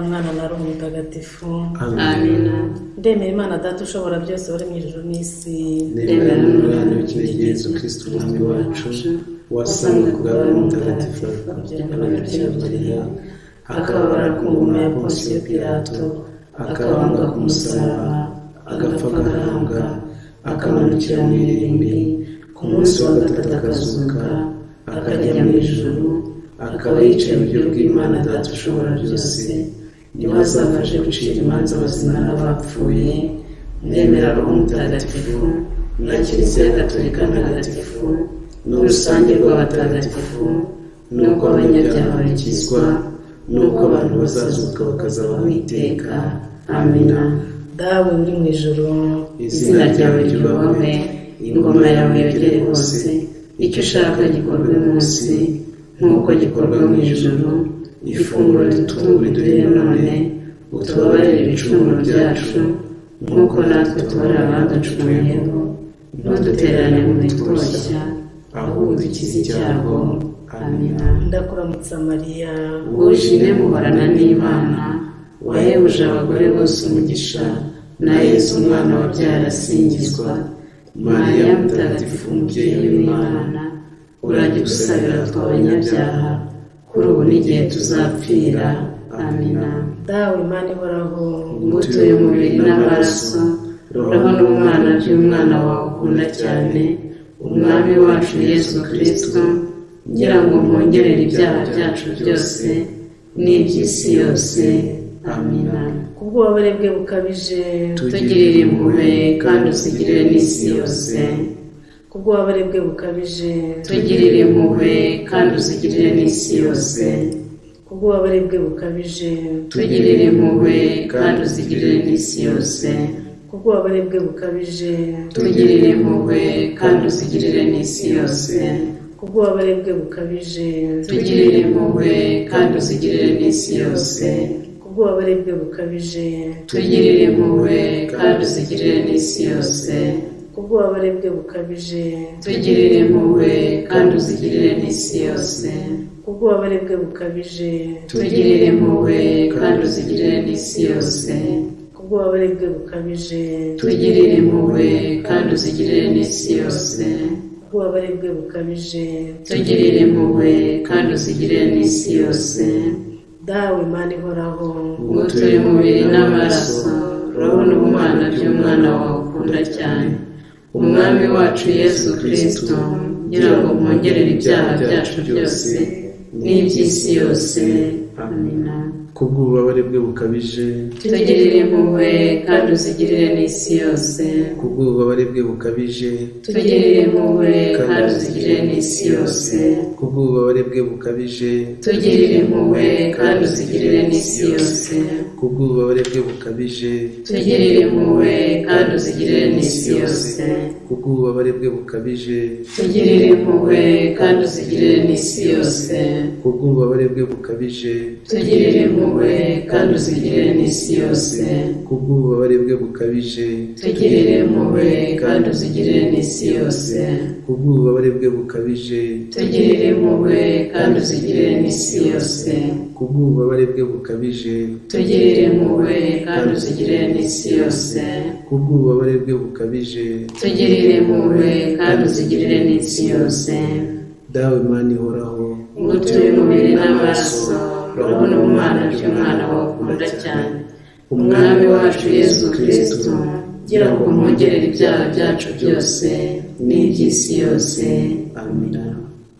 Mwana na Roho Mutagatifu. Amina. Ndemera Imana Data ushobora byose, wari mu ijuru n'isi. Ndemera n'Umwana w'ikinege Yesu Kristo Umwami wacu, wasamwe ku bwa Roho Mutagatifu, akabyarwa na Bikira Mariya, akababara ku ngoma ya Ponsiyo Pilato, akabambwa ku musaraba, agapfa, agahambwa, akamanukira mu irimbi, ku munsi wa gatatu akazuka, akajya mu ijuru, akaba yicaye iburyo bw'Imana Data ushobora byose. Niwe azaba aje gucira imanza abazima n'abapfuye. Ndemera Roho Mutagatifu na Kiliziya Gatolika Ntagatifu n'urusange rw'abatagatifu, n'uko abanyabyaha bakizwa, n'uko abantu bazazuka bakazabaho iteka. Amina. Dawe uri mu ijuru, izina ryawe ryubahwe, ingoma yawe yogere hose, icyo ushaka gikorwe munsi nk'uko gikorwa mu ijuru. Ifunguro ridutungura iduhe none, utubabarire ibicumuro byacu nk'uko natwe tubarira abaducumuyeho, ntudutererane mu bitwoshya, ahubwo udukize icyago. Amina. Ndakuramutsa Mariya, wuje inema, uhorana n'Imana, wahebuje abagore bose umugisha, na Yesu umwana wabyaye arasingizwa. Mariya Mutagatifu, umubyeyi w'Imana, urajya udusabira twe abanyabyaha, kuri ubu n'igihe tuzapfira. Amina. Dawe Imana ihoraho, ngutuye umubiri n'amaraso, roho n'ubumana by'umwana wawe ukunda cyane, Umwami wacu Yesu Kristo, ngira ngo mpongere ibyaha byacu byose n'iby'isi yose. Amina. Kubw'ububabare bwe bukabije, tugirire impuhwe kandi uzigirire n'isi yose. Kubw'ububabare bwe bukabije, tugirire impuhwe kandi uzigirire n'isi yose. Kubw'ububabare bwe bukabije, tugirire impuhwe kandi uzigirire n'isi yose. Kubw'ububabare bwe bukabije, tugirire impuhwe kandi uzigirire n'isi yose. Kubw'ububabare bwe bukabije, tugirire impuhwe kandi uzigirire n'isi yose. Kubw'ububabare bwe bukabije, tugirire impuhwe kandi uzigirire n'isi yose. Kubw'ububabare bwe bukabije, tugirire impuhwe kandi uzigirire n'isi yose. Kubw'ububabare bwe bukabije, tugirire impuhwe kandi uzigirire n'isi yose. Kubw'ububabare bwe bukabije, tugirire impuhwe kandi uzigirire n'isi yose. Kubw'ububabare bwe bukabije, tugirire impuhwe kandi uzigirire n'isi yose. Dawe Imana ihoraho, ngutuye umubiri n'amaraso, roho n'ubumana by'umwana wawe ukunda cyane, Umwami wacu Yesu Kristo, ngira ngo mpongere ibyaha byacu byose n'iby'isi yose. Amina. Kubw'ububabare bwe bukabije, tugirire impuhwe kandi uzigirire n'isi yose. Kubw'ububabare bwe bukabije, tugirire impuhwe kandi uzigirire n'isi yose. Kubw'ububabare bwe bukabije, tugirire impuhwe kandi uzigirire n'isi yose. Kubw'ububabare bwe bukabije, tugirire impuhwe kandi uzigirire n'isi yose. Kubw'ububabare bwe bukabije, tugirire impuhwe kandi uzigirire n'isi yose. Kubw'ububabare bwe bukabije, tugirire impuhwe kandi uzigirire n'isi yose. Kubw'ububabare bwe bukabije, tugirire impuhwe kandi uzigirire n'isi yose. Kubw'ububabare bwe bukabije, tugirire impuhwe kandi uzigirire n'isi yose. Kubw'ububabare bwe bukabije, tugirire impuhwe kandi uzigirire n'isi yose. Kubw'ububabare bwe bukabije, tugirire impuhwe kandi uzigirire n'isi yose. Dawe Imana ihoraho, ngutuye umubiri n'amaraso, roho n'ubumana by'umwana wawe ukunda cyane, Umwami wacu Yesu Kristo, ngira ngo mpongere ibyaha byacu byose n'iby'isi yose. Amina.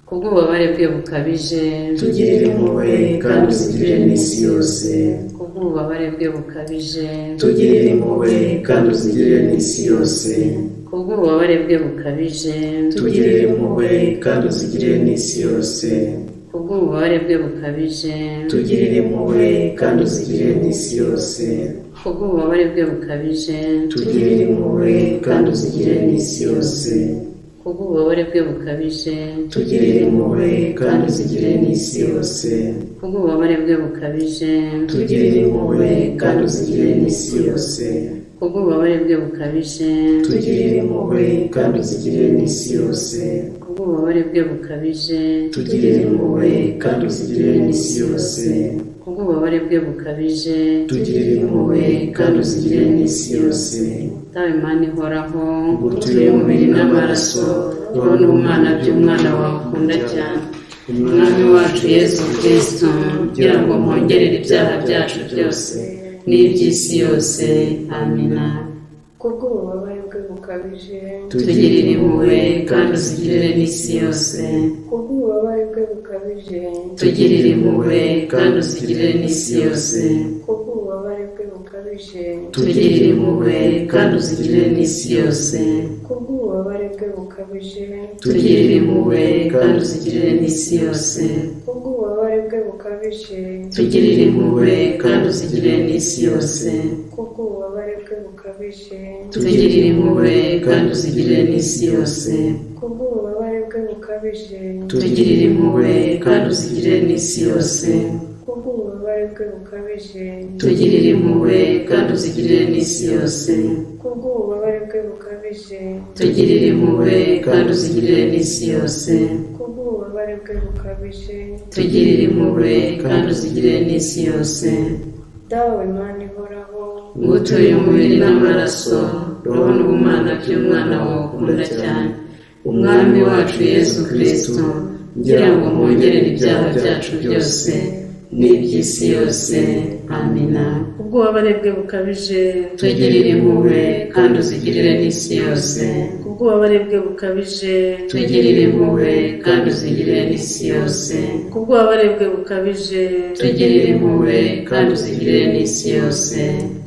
Kubw'ububabare bwe bukabije, tugirire impuhwe kandi uzigirire n'isi yose. Kubw'ububabare bwe bukabije, tugirire impuhwe kandi uzigirire n'isi yose. Kubw'ububabare bwe bukabije, tugirire impuhwe kandi uzigirire n'isi yose. Kubw'ububabare bwe bukabije, tugirire impuhwe kandi uzigirire n'isi yose. Kubw'ububabare bwe bukabije, tugirire impuhwe kandi uzigirire n'isi yose. Kubw'ububabare bwe bukabije, tugirire impuhwe kandi uzigirire n'isi yose. Kubw'ububabare bwe bukabije, tugirire impuhwe kandi uzigirire n'isi yose. Kubw'ububabare bwe bukabije, tugirire impuhwe kandi uzigirire n'isi yose. Kubw'ububabare bwe bukabije, tugirire impuhwe kandi uzigirire n'isi yose. Kubw'ububabare Kubw'ububabare bwe bukabije, Tugirire impuhwe kandi uzigirire n'isi yose. Dawe Mana ihoraho, Ngutuye umubiri n'amaraso, roho n'ubumana by'umwana wawe ukunda cyane, Umwami wacu Yesu Kristo, kugira ngo mwongerere ibyaha byacu byose n'iby'isi yose. Amina. Kubw'ububabare bwe bukabije, Tugirire impuhwe kandi uzigirire n'isi yose. Kubw'ububabare bwe bukabije, Tugirire impuhwe kandi uzigirire n'isi yose. Kubw'ububabare bwe bukabije, Tugirire impuhwe kandi uzigirire n'isi yose. Kubw'ububabare bwe bukabije, Tugirire impuhwe kandi uzigirire n'isi yose. Kubw'ububabare bwe bukabije, Tugirire impuhwe kandi uzigirire n'isi yose. Kubw'ububabare bwe bukabije, Tugirire impuhwe kandi uzigirire n'isi yose. Kubw'ububabare bwe bukabije, Tugirire impuhwe kandi uzigirire n'isi yose. Kubw'ububabare bwe bukabije, Tugirire impuhwe kandi uzigirire n'isi yose. Kubw'ububabare bwe bukabije, Tugirire impuhwe kandi uzigirire n'isi yose. Kubw'ububabare bwe bukabije, Tugirire impuhwe kandi uzigirire n'isi yose. Dawe Mana ihoraho, Ngutuye umubiri n'amaraso, roho n'ubumana by'umwana wawe ukunda cyane, Umwami wacu Yesu Kristo, ngira ngo mwongerere ibyaha byacu byose n'iby'isi yose. Amina. Kubw'ububabare bwe bukabije, Tugirire impuhwe kandi uzigirire n'isi yose. Kubw'ububabare bwe bukabije, Tugirire impuhwe kandi uzigirire n'isi yose. Kubw'ububabare bwe bukabije, Tugirire impuhwe kandi uzigirire n'isi yose.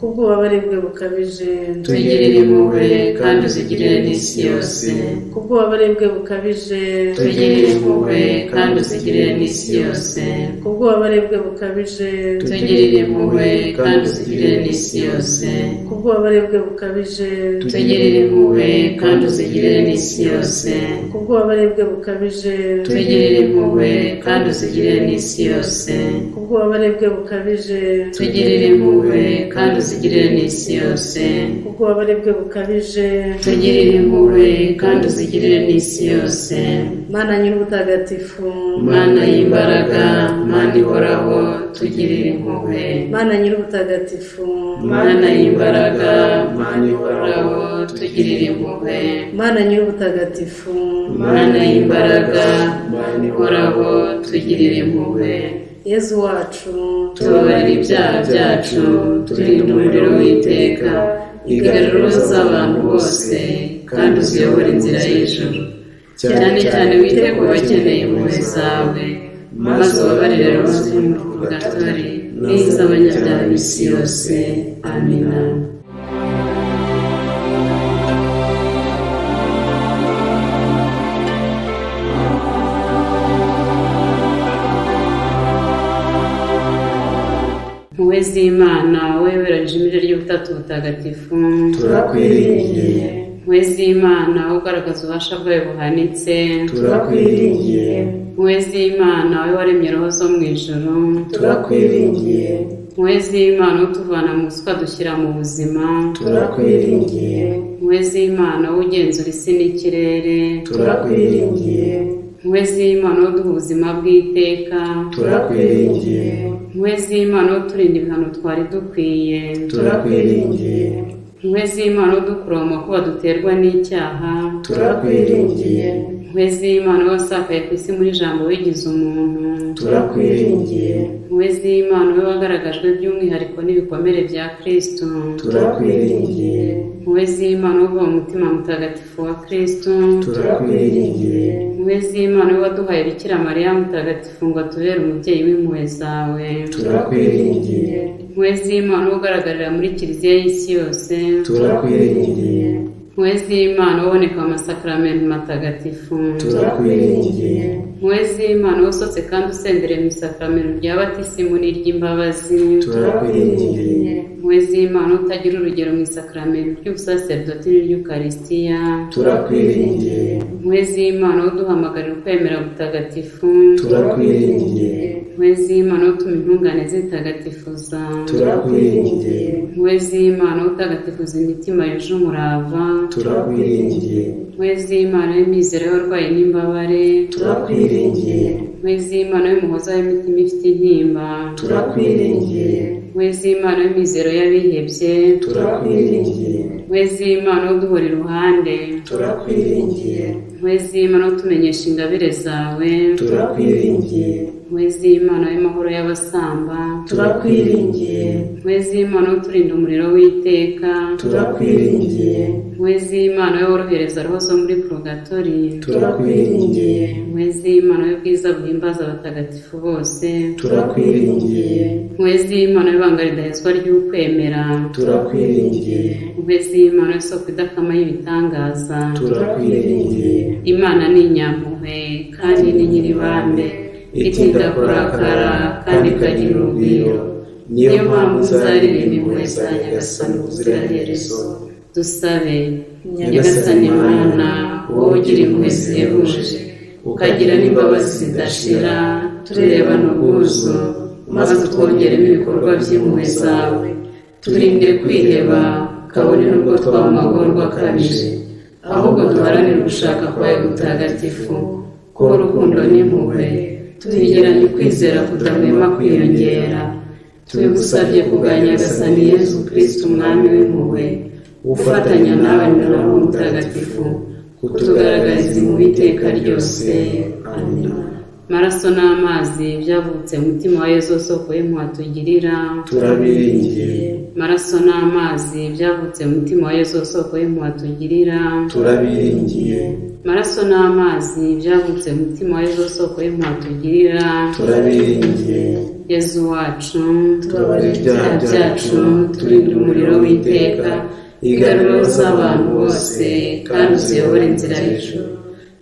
Kubw'ububabare bwe bukabije, Tugirire impuhwe kandi uzigirire n'isi yose. Kubw'ububabare bwe bukabije, Tugirire impuhwe kandi uzigirire n'isi yose. Kubw'ububabare bwe bukabije, Tugirire impuhwe kandi uzigirire n'isi yose. Kubw'ububabare bwe bukabije, Tugirire impuhwe kandi uzigirire n'isi yose. Kubw'ububabare bwe bukabije, Tugirire impuhwe kandi uzigirire n'isi yose. Kubw'ububabare bwe bukabije, Tugirire impuhwe kandi uzigirire n'isi yose. Kubw'ububabare bwe bukabije, Tugirire impuhwe kandi uzigirire n'isi yose. Mana nyir'ubutagatifu, Mana y'imbaraga, Mana ihoraho, tugirire impuhwe. Mana nyir'ubutagatifu, Mana y'imbaraga, Mana ihoraho, tugirire impuhwe. Mana nyir'ubutagatifu, Mana y'imbaraga, Mana ihoraho, tugirire impuhwe. Yezu wacu, Tubabarire ibyaha byacu, turinde umuriro w'iteka, igarure roho z'abantu bose, kandi uziyobore inzira y'ijuru. Cyane cyane wite ku bakeneye impuhwe zawe, maze ubabarire roho ziri muri purgatori n'iz'abanyabyaha b'isi yose. Amina. Impuhwe z'Imana, wowe weranyije imirire ry'Ubutatu Butagatifu, Turakwiringiye. Impuhwe z'Imana, wowe ugaragaza ububasha bwayo buhanitse, Turakwiringiye. Impuhwe z'Imana, wowe waremye roho zo mu ijuru, Turakwiringiye. Impuhwe z'Imana, wowe utuvana mu buswa dushyira mu buzima, Turakwiringiye. Impuhwe z'Imana, wowe ugenzura isi n'ikirere, Turakwiringiye. Impuhwe z'Imana, wowe uduha ubuzima bw'iteka, Turakwiringiye. Impuhwe z'Imana, wowe uturinda ibihano twari dukwiye, Turakwiringiye. Impuhwe z'Imana, wowe udukura mu makuba duterwa n'icyaha, Turakwiringiye. Impuhwe z'Imana, wowe wasakaye ku isi muri Jambo wigize umuntu, Turakwiringiye. Impuhwe z'Imana, wowe wagaragajwe by'umwihariko n'ibikomere bya Kristo, Turakwiringiye. Impuhwe z'Imana, wowe uva mu mutima mutagatifu wa Kristo, Turakwiringiye. Impuhwe z'Imana, wowe waduhaye Bikira Mariya mutagatifu ngo atubere umubyeyi w'impuhwe zawe, Turakwiringiye. Impuhwe z'Imana, wowe ugaragarira muri Kiliziya y'isi yose, Turakwiringiye. Impuhwe z'Imana, wowe uboneka mu masakramentu matagatifu, Turakwiringiye. Impuhwe z'Imana, wowe usotse kandi usendereye mu isakramentu rya batisimu n'iry'imbabazi, Turakwiringiye. Impuhwe z'Imana, wowe utagira urugero mu isakramentu ry'ubusaserdoti n'iry'Ukaristiya, Turakwiringiye. Impuhwe z'Imana, wowe uduhamagarira ukwemera gutagatifu, Turakwiringiye. Impuhwe z'Imana, wowe utuma intungane zitagatifuza, Turakwiringiye. Impuhwe z'Imana, wowe utagatifuza imitima yuje umurava, Turakwiringiye. Impuhwe z'Imana, wowe mizero y'abarwayi n'imbabare, Turakwiringiye. Impuhwe z'Imana y'umuhoza w'imitima ifite intimba, Turakwiringiye. Impuhwe z'Imana y'imizero y'abihebye, Turakwiringiye. Impuhwe z'Imana uduhora iruhande, Turakwiringiye. Impuhwe z'Imana utumenyesha ingabire zawe, Turakwiringiye. Impuhwe z'Imana y'amahoro y'abasamba, Turakwiringiye. Impuhwe z'Imana uturinda umuriro w'iteka, Turakwiringiye. Impuhwe z'Imana yorohereza roho zo muri purgatori, Turakwiringiye. Impuhwe z'Imana y'ubwiza buhimbaza abatagatifu bose, Turakwiringiye. Impuhwe z'Imana y'ibanga ridahezwa ry'ukwemera, Turakwiringiye. Impuhwe z'Imana y'isoko idakama y'ibitangaza, Turakwiringiye. Imana ni inyampuhwe kandi ni nyiribambe, itinda kurakara kandi ikagira urugwiro. Niyo mpamvu nzaririmba impuhwe za Nyagasani ubuziraherezo. Dusabe. Nyagasani Mana, wowe ugira impuhwe zihebuje, ukagira n'imbabazi zidashira, turebane ubwuzu, maze utwongeremo ibikorwa by'impuhwe zawe. Turinde kwiheba, kabone n'ubwo twaba mu magorwa akabije, ahubwo duharanire ugushaka kwawe gutagatifu, kuko urukundo n'impuhwe tubigeranye ukwizera kudahwema kwiyongera. Tubigusabye kubwa Nyagasani Yezu Kristu Umwami w'impuhwe, ufatanya nawe na Roho Mutagatifu, kutugaragariza impuhwe iteka ryose. Amina. Maraso n'amazi byavutse mu mutima wa Yezu soko y'impuhwe atugirira, Turabiringiye. Maraso n'amazi byavutse mu mutima wa Yezu soko y'impuhwe atugirira, Turabiringiye. Maraso n'amazi byavutse mu mutima wa Yezu soko y'impuhwe atugirira, Turabiringiye. Yezu wacu, Tubabarire ibyaha byacu, turinde umuriro w'iteka, igaruriro z'abantu bose, kandi uziyobore inzira y'ijuru,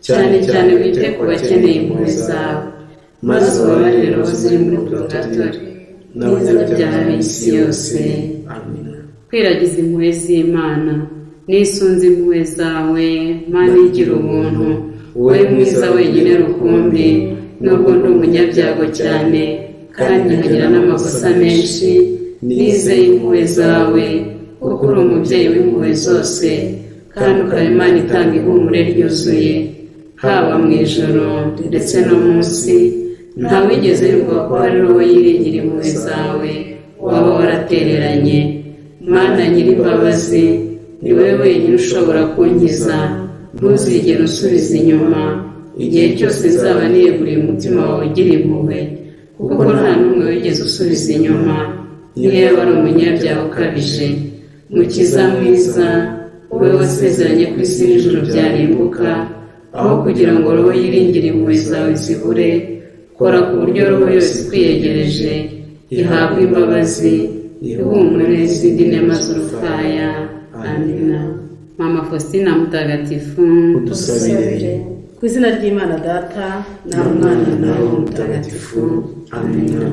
cyane cyane wite ku bakeneye impuhwe zawe, maze ubabarire roho ziri muri purgatori n'abanyabyaha b'isi yose. Amina. Kwiragiza impuhwe z'Imana, nisunze impuhwe zawe, Mana igira ubuntu, wowe mwiza wenyine rukumbi, nubwo ndi umunyabyago cyane kandi nkagira n'amakosa menshi, nizeye impuhwe zawe, kuko uri umubyeyi w'impuhwe zose, kandi ukaba Imana itanga ihumure ryuzuye, haba mu ijoro ndetse no munsi, ntawigeze yumva ko hari uwo yiringira impuhwe zawe, waba waratereranye. Mana nyir'imbabazi, ni wowe wenyine ushobora kunkiza, ntuzigere unsubiza inyuma, igihe cyose nzaba niyeguriye umutima wawe ugira impuhwe, kuko nta n'umwe wigeze usubiza inyuma, niyo yaba ari umunyabyaha ukabije. Mukiza mwiza, wowe wasezeranye ko isi n'ijuru byarimbuka, aho kugira ngo roho yiringire impuhwe zawe zibure, kora ku buryo roho yose ikwiyegereje ihabwa imbabazi, ihumure n'izindi nema z'urufaya. Amina. Mama Faustina Mutagatifu, Udusabire. Ku izina ry'Imana Data na Mwana na Roho Mutagatifu. Amina.